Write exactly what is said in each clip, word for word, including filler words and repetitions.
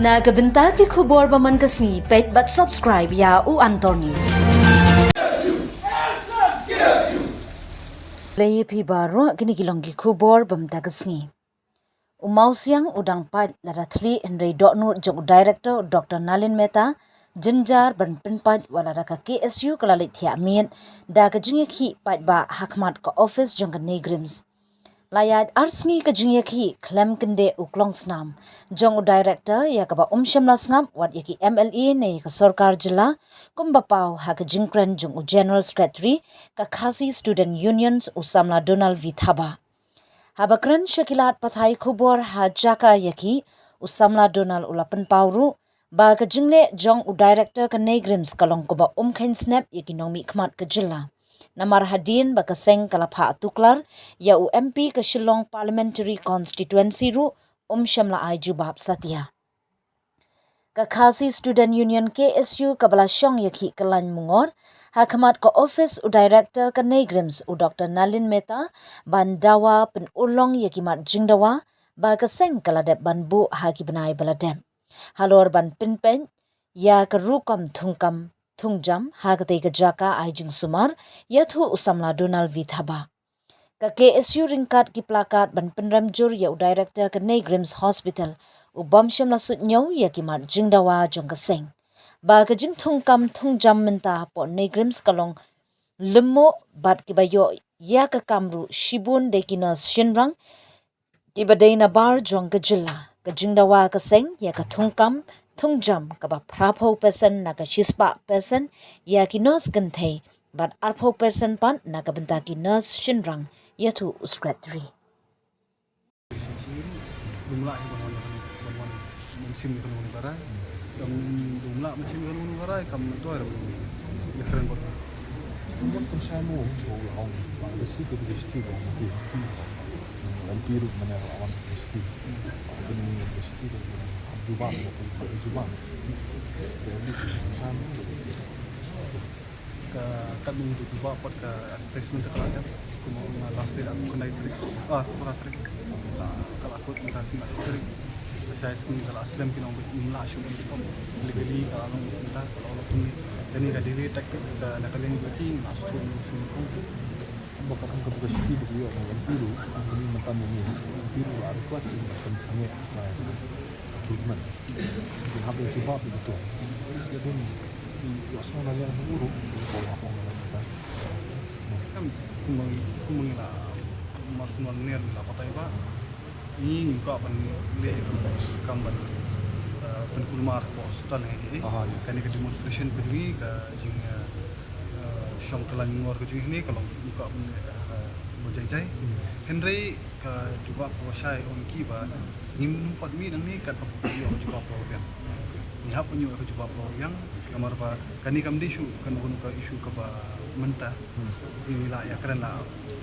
Na ka bynta ki khubor ba man ka sngi, peit bad subscribe ïa u Antor News. Lei phi baroh, kine ki long ki khubor ba mynta ka sngi. U Mawsiang u dang pait lada thli hynrei dohnud jong u director u Doctor Nalin Mehta, jynjar ban pynpait wat lada ka K S U ka la leit thiah miet da ka jingïakhih paidbah ha khmat ka office jong ka NEIGRIHMS. La ïaid ar sngi ka jingïakhih khlem kyndit u klongsnam jong u director ïa kaba um shym la sngap wat ïa ki M L A ne ïa ka sorkar jylla, kumba paw ha ka jingkren jong u General Secretary ka Khasi Student Unions u samla Donald V Thabah. Haba kren sha ki lad pathai khubor ha jaka ïakhih, u samla Donald u la pynpaw ruh ba ka jingleh jong u director ka NEIGRIHMS ka long kaba um kheiñ snep ïa ki nongmihkhmat ka jylla. Namar hadien ba ka seng ka la phah tuklar ïa u M P ka Shillong Parliamentary Constituency ruh um shym la ai jubab satia. Ka Khasi Student Union K S U kaba la shong ïakhih ka lain mungor ha khmat ka office u director ka NEIGRIHMS u Doctor Nalin Mehta ban dawa pynurlong ïa ki mat jingdawa ba ka seng ka la dep ban buh ha ki bnai ba la dep halor ban pynpeit ïa ka rukom thungkam thungjam ha katei ka jaka ai jingsumar ïathuh u samla Donald V Thabah. Ka K S U ryngkat ki plakat ban pynrem jur ïa u director ka NEIGRIHMS Hospital u bym shym la suidñiew ïa ki mat jingdawa jong ka seng. Ba ka jingthungkam thungjam mynta hapoh NEIGRIHMS ka long lymmuh bad kiba ïoh ïa ka kam ruh shibun dei ki nurse shynrang kiba dei na bar jong ka jylla. Ka jingdawa ka seng ïa ka thungkam thungjam kaba phraphew percent na ka shispah percent ïa ki nurse kynthei bad arphew percent pat na ka bynta ki nurse shynrang, ïathuh u Secretary. Lum lah hi ban wan, ban wan, ban shim ïa kano kano ka rai. Kam lum lah ban shim ïa kano kano ka rai, kam myntoi ruh ban ïakren bad. Wat pynshai mo, mo la ong, ba ka si ka university ba ong ki. M P ruh mane la wan university. Ba ka ni university ba ong, jubab, ba ong, jubab. Jadi pynshai mo. Ka, ka nung tu jubab pat ka advertisement ka la dep, kumno na last date arphew khyndai tarik, ah, arphew phra tarik. Ka, ka la kut mynta sien arphew tarik. Ka shai sngi ka la slem ki nong bad ngim lah shuh ban jubab. Legally ka la long mynta ka la long kumne. Kane ka delay tactics ka na ka liang jong ki, ngim lah shuh ban sngewthuh. Ba ka kam ka buka shiti ba ki ïoh na M P ruh, kane mynta mo ni. M P ruh la request ban sangeh sa recruitment. Ki hap ïa jubab ïa kito. Ïa don ïa sngew na liang jong u ruh ko la ong na kata. Em, kumba ngi, kumba ngi la, mas ngi la batai ba ngi ngim kwah ban leh kam ban, eh, pynkulmar hapoh hospital hi. Kane ka demonstration ka jong ngi ka jing, eh, eh, shong ka lain mungor ka jong ngi ka long ngim kwah ban leh, eh, ba jai jai. Hynrei ka jubab kaba shai ong ki ba ngim pat mih nangne katba phi ïoh ka jubab kaba biang. Ngi hap ban ïoh ka jubab kaba biang namar ba kane kam dei shuh kano kano ka issue kaba mynta. Ngi la ïakren la,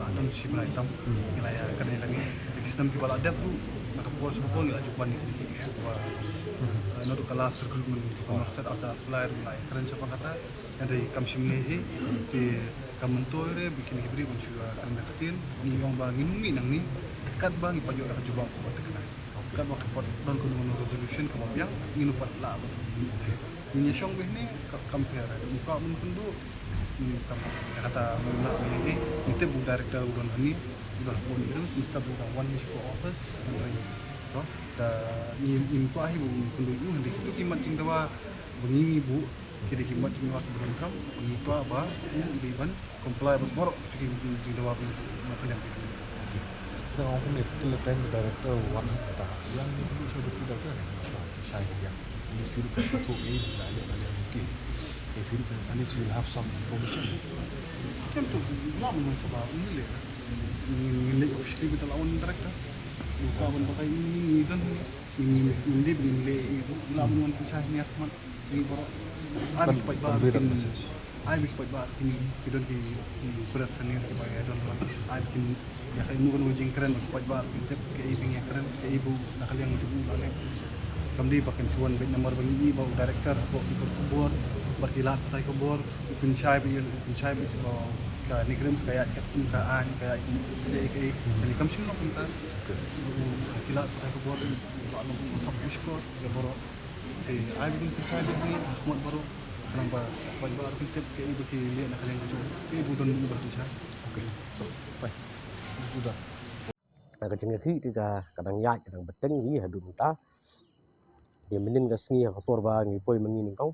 la don shi bnai tam. Ngi la ïakren la ngi, da ki snem kiba la dep ruh na ka por sha ka por ngi la ju pan ïa ki issue kaba, eh, naduh ka last recruitment jong ka North Side Arts and Culture ngi la ïakren shaphang kata. Hynrei kam shym leh ei, te kam myntoi re ba kine ki briew ban shu, ah, kren da ka ktien. Ngi ong ba ngin mih nangne katba ngi pat ïoh ïa ka jubab kaba thikna. Katba ka pat don kano kano resolution kaba biang ngin pat lah ban. Ngin ïa shong beit ne ka, kam pher. Ngi kwah ban kynduh, ngi kam ïa kata mynta ngi, ngi tip u director u don hangne, u don hangne, u don, must be u don wan mih sha ka office. Hynrei to, ta ngi, ngim kwah hi ban kynduh ïa u, hynrei kito ki mat jingdawa ba ngi, ngi buh, ki dei ki mat jingdawa kiba donkam, ngi kwah ba u dei ban comply bad baroh ki jingdawa ba ngi, ngi pynlong. Te nga ong kumne, te te la time director wan mynta, ïa ngi pynduh sha u deputy director ne, sha, sha ïa. At least phi ruh phin sngewthuh, eh, la leh, la leh, okay. Eh, phi ruh phin, at least you'll have some information. Em tu, la mun sa ba, ngi leh. Ngi, ngi leh officially, kita la wan director. Ngi kwah ban batai ngi, ngi don, ngi, ngi, ngi leh, ngi leh, la mun wan pynshai ngi, ngi baroh. Ai ba ki paidbah, ai ba ki paidbah ki, ki don ki, ki press senior kiba ïa don, ai ba kin ïa ka, ïa kano kano jingkren ba ki paidbah kin tip kaei ba ngi ïakren, kaei ba na ka liang jong u la leh. Kam dei ba kin shu wan beit namar ba ngi i ba u director hapoh ki khubor bad ki lad pathai khubor u pynshai beit, u pynshai beit ba ka NEIGRIHMS ka ïaid katkum ka aiñ, ka ïaid kum kaei kaei. Kane kam shym long kumta. Ki lad pathai khubor u la long kum u thap u shkor ïa baroh. Te ai ba kin pynshai bad ngi ha khmat baroh. Khnang ba paidbah ruh kin tip kaei ba ki leh na ka liang ka jong u, kaei ba u don uba pynshai. Okay. To, bye. Juda. Ka jingïakhih te ka, ka dang ïaid, ka dang bteng hi haduh mynta. Te mynnin ka sngi ha ka por ba ngi poi ma ngi nyngkong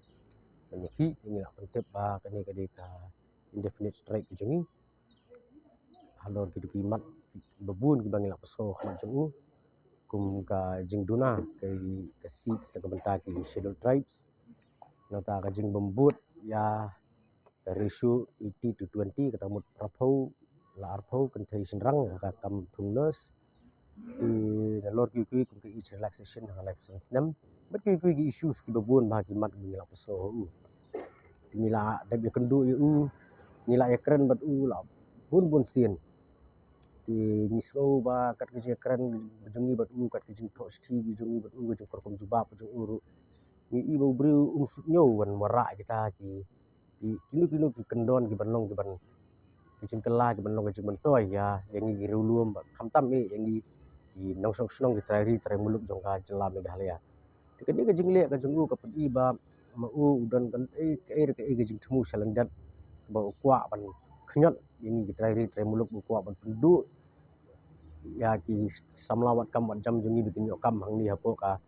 ban ïakhih, ngi la pyntip ba kane ka dei ka indefinite strike ka jong ngi. Halor kito ki mat ba bun kiba ngi la pynshong ha khmat jong u, kum ka jingduna ka, ka seats na ka bynta ki Scheduled Tribes. Nangta ka jingbym bud ïa ka ratio eighty to twenty, kata mut arphew la arphew kynthei shynrang ha ka kam thung nurse. Te nalor kiwei kiwei kum ka age relaxation ha ka laiphew san snem bad kiwei kiwei ki issues kiba bun bha ki mat ba ngi la pynshong ha u. Te ngi la dep ïakynduh ïa u, ngi la ïakren bad u la bun bun sien. Te ngi sngew ba kat ka jingïakren jong ngi bad u, kat ka jingthoh shithi jong ngi bad u, ka jingkyrkhu jubab jong u ruh, ngi i ba u briew um suidñiew ban wanrah ïa kita ki, ki, kino kino ki kyndon kiban long kiban, ki jingkylla kiban long ka jingmyntoi ïa, ïa ngi ki riewlum bad khamtam eh ïa ngi ki nongshong shnong, ki trai ri trai muluk jong ka jylla Meghalaya. Te kane ka jingleh ka jong u ka pyni ba ma u u don kaei kaei ka jingthmu shalyndet ba u kwah ban khñiot ïa ngi ki trai ri trai muluk, ba u kwah ban pynduh ïa ki samla wad kam wad jam jong ngi ba kin ïoh kam hangne hapoh ka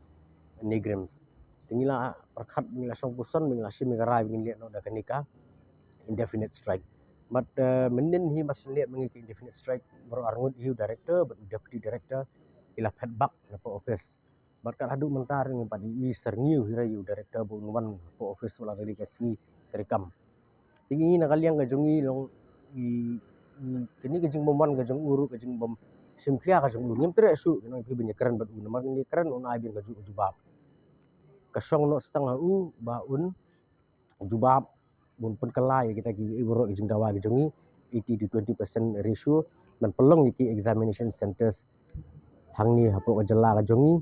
NEIGRIHMS. Te ngi la pyrkhat, ngi la shong puson, ngi la shim ïa ka rai ba ngin leh noh da kane ka indefinite strike. Bad mynnin hi mar shu leh ma ngi ka indefinite strike, baroh arngut hi, u director bad u deputy director ki la phet bak na post office. Bad kat haduh mynta ruh ngim pat i syrngiew hi re ïa u director ba un wan hapoh office wat la ka dei ka sngi treikam. Te ngi na ka liang ka jong ngi long i, i kane ka jingbymwan ka jong u ruh, ka jingbym shim khia ka jong u, ngim treh shuh, ngi nang phi ban ïakren bad u, namar ngi kren un ai biang ka ju-, jubab. Ka shong noh stang ha u ba un jubab, bun pynkylla ïa kita ki, ïa baroh ki jingdawa ki jong ngi, eighty to twenty percent ratio, ban pynlong ïa ki examination centers hangne hapoh ka jylla ka jong ngi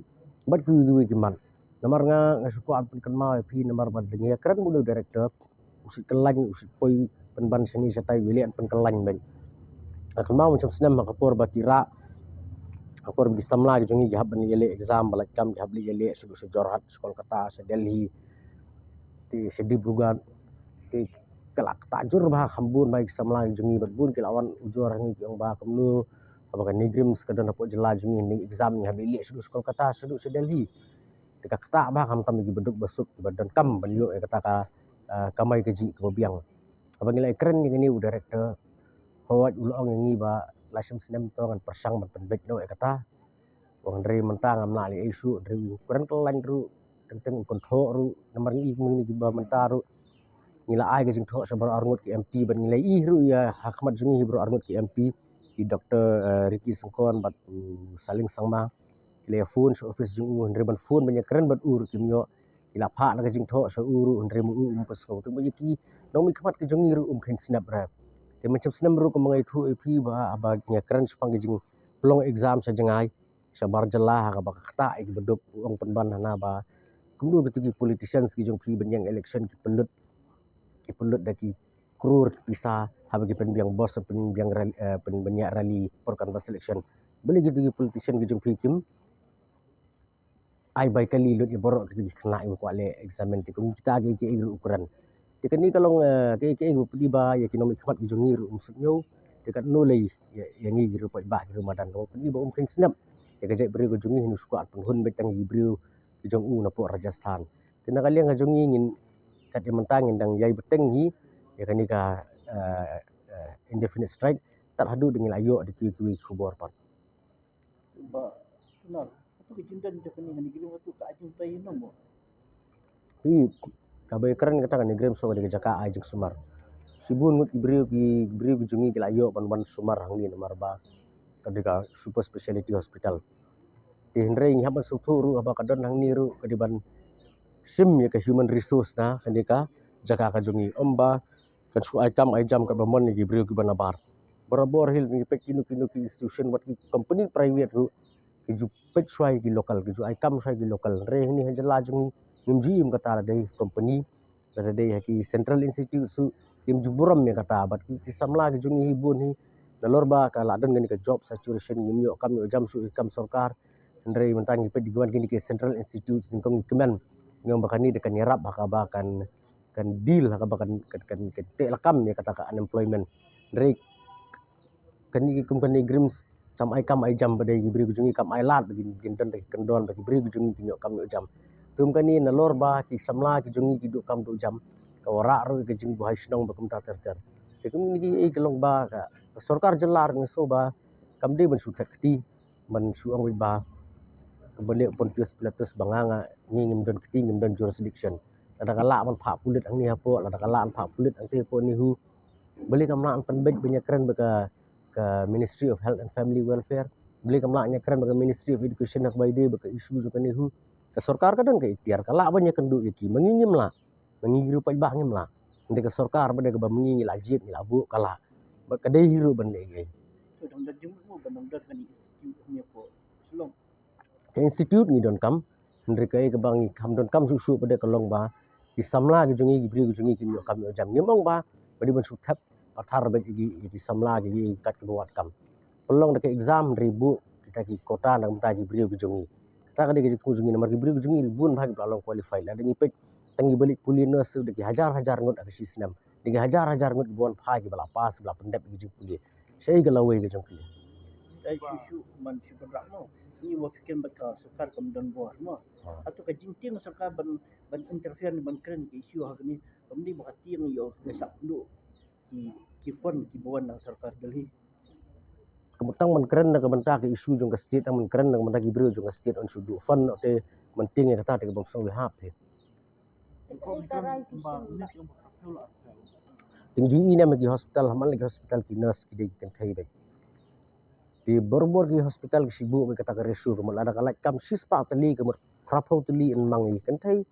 bad kiwei kiwei ki mat. Namar nga, nga shu kwah pynkynmaw ïa phi, namar ba dang ïakren bad u director, u shu kylla, u shu poi pynban shane shatai, u leh pynkylla bad. Nga kynmaw mynshem snem ha ka por ba ki rah, ha ka por ba ki samla ki jong ngi ki hap ban ïaleh exam ba lait kam, ki hap ban ïaleh shaduh sha Jorhat, sha Kolkata, sha Delhi, te sha Dibrugarh, te ka la ktah jur bha, kham bun bha ki samla ki jong ngi bad bun ki la wan ujor ha ngi, ki ong ba kumno haba ka NEIGRIHMS ka don hapoh jylla jong ngi, ne exam ngi hap leh shaduh sha Kolkata, shaduh sha Delhi. Te ka ktah bha, khamtam ïa kiba duk ba suk, kiba donkam ban ïoh ïa kata ka, ah, kamai kajih kaba biang. Haba ngi la ïakren ïa kane, u director hooid u la ong ïa ngi ba la shim snem to ngan pyrshang ban pynbeit noh ïa kata. Hynrei mynta ngam lah leh ei shuh, hynrei u kren kylla ruh, teng teng u kynthoh ruh, namar ngi i kumne kiba mynta ruh ngi la ai ka jingthoh sha baroh arngut ki M P, bad ngi la ïohi ruh ïa ha khmat jong ngi hi baroh arngut ki M P, i Doctor, eh, Ricky Syngkon bad u Saleng Sangma. Ki la ïa phone sha office jong u, hynrei ban phone ban ïakren bad u ruh kim ïoh. Ki la phah la ka jingthoh sha u ruh, hynrei ma u um pynskhem. Te ba ïa ki nongmihkhmat ki jong ngi ruh um kheiñ snep re. Te mynshem snem ruh kumba nga ïathuh ïa phi ba, ba ngi ïakren shaphang ka jingpynlong exam sha jngai, shabar jylla, ha kaba ka ktah ïa kiba duk, u ong pynban hana ba kumno kito ki politicians ki jong phi ban ïeng election ki pynlut, ki pynlut da ki crore ki pisa haba ki pynbiang bus, pynbiang rally, eh, pynbiang rally por canvass election. Balei kito ki politician ki jong phi kim ai bai kali lut ïa baroh kito ki khynnah kiba kwah leh examen, te kum kita kiei kiei ruh u kren. Te kane ka long, eh, kiei kiei ba pynpaw ba ïa ki nongmihkhmat ki jong ngi ruh um suidñiew. Te katno lei ïa, ïa ngi ki ruh paidbah ki ruh madan, ka ba pynpaw ba um kheiñ snep ïa ka jaitbynriew ka jong ngi, hynrei shu kwah pynhun beit tang ïa ki briew ki jong u napoh Rajasthan. Te na ka liang ka jong ngi ngin, kat ïa mynta ngin dang ïai bteng hi ïa kane ka, eh, eh, indefinite strike tad haduh da ngi la ïoh da kiwei kiwei ki khubor pat. Ba, Sunar, atu ka jingdon jong kane ka NEIGRIHMS atu ka ai jingmyntoi ïa no mo? Hi, kaba ïakren kata ka NEIGRIHMS ka dei ka jaka ai jingsumar. Shibun ngut ki briew ki, briew ki jong ngi ki la ïoh ban wan sumar hangne namar ba ka dei ka super speciality hospital. Te hynrei ngi hap ban sngewthuh ruh haba ka don hangne ruh ka dei ban shim ïa ka human resource na kane ka jaka ka jong ngi. Ym ba kan shu ai kam ai jam katba mon ïa ki briew kiba nabar. Barabor hi ngi peit kino kino ki institution wat ki company private ruh ki ju peit shuwa ïa ki local, ki ju ai kam shuwa ïa ki local. Hynrei hangne ha jylla jong ngi ngim ju im kata, lada dei company, lada dei ha ki central institute shuh kim ju burom ïa kata. Bad ki, ki samla ki jong ngi hi bun hi nalor ba ka la don kane ka job saturation, ngim ïoh kam ïoh jam shuh ïa ki kam sorkar. Hynrei mynta ngi peit di ki wan kine ki central institute nyngkong ngi kmen Ngi ong ba kane da kan ïarap ha kaba kan, kan deal ha kaba kan, kan, kan, kan teh lakam ïa kata ka unemployment. Hynrei kane, kum kane GRIHMS kam ai kam ai jam ba dei ki briew ki jong ngi, kam ai lad ba kin, kin don da ki kyndon ba ki briew ki jong ngi kin ïoh kam ïoh jam. Te kum kane nalor ba ki samla ki jong ngi ki duh kam duh jam, ka wanrah ruh ïa ka jingbuhai shnong ba kumta ter ter. Te kum kine ki ei ka long ba ka, ka sorkar jylla ruh ngi sngew ba kam dei ban shu thep kti, ban shu ong beit ba kaba leh Pontius Pilatus ba nga, nga, ngi ngim don kti, ngim don jurisdiction. Lada ka lah ban phah pulit hangne hapoh, lada ka lah ban phah pulit hangtei hapoh NEHU, balei kam lah ban pynbeit ban ïakren bad ka, ka Ministry of Health and Family Welfare? Balei kam lah ïakren bad ka Ministry of Education ha kaba ïadei bad ka issue jong ka NEHU? Ka sorkar ka don ka iktiar, ka lah ban ïakynduh ïa ki, ma ngi ngim lah. Ma ngi ki riew paidbah ngim lah. Hynrei ka sorkar ba dei kaba ma ngi ngi la jied, ngi la buh, ka lah. Bad ka dei hi ruh ban leh ei ei. To dang don jingmut mo ban dang don kane institute hangne hapoh Shillong? Ka institute ngi donkam, hynrei kaei kaba ngi kham donkam shuh shuh pat ka long ba ki samla ki jong ngi, ki briew ki jong ngi kin ïoh kam ïoh jam. Ngim ong ba ba dei ban shu thep pathar beit ïa ki, ïa ki samla ki, ki kat kiba wad kam. Pynlong da ka exam, hynrei buh kita ki quota na ka bynta ki briew ki jong ngi. Kata ka dei ka jingthmu jong ngi namar ki briew ki jong ngi bun bha kiba la long qualified. Lada ngi peit tang kiba leit pule nurse da ki hajar hajar ngut ha ka shi snem, da ki hajar hajar ngut kiba wan phai kiba la pass, kiba la pyndep ïa ka jingpule. Shaei ka lawei ka jong ki? Ai shu shu man shu pynrah mo. Ngi wa phi kren bad ka sorkar kam don bor mo. Ha. Hato ka jingtieng sorkar ban, ban interfere ne ban kren ka issue ha kane, kam dei ba ka tieng ïa ka shah pynduh ki, ki fund kiba wan na sorkar Delhi? Ka bynta ban kren na ka bynta ka issue jong ka state, tang ban kren na ka bynta ki briew jong ka state, yn shu duh fund, te ban tieng ïa kata te ka bym sngewbha hi. Te ngi ju ïohi ne ma ki hospital, ha man la ki hospital ki nurse ki dei ki kynthei beit. Te bor bor ki hospital ki shu buh beit kata ka ratio, ka mut lada ka lait kam shispah tylli, ka mut phraphew tylli yn mang ïa ki kynthei,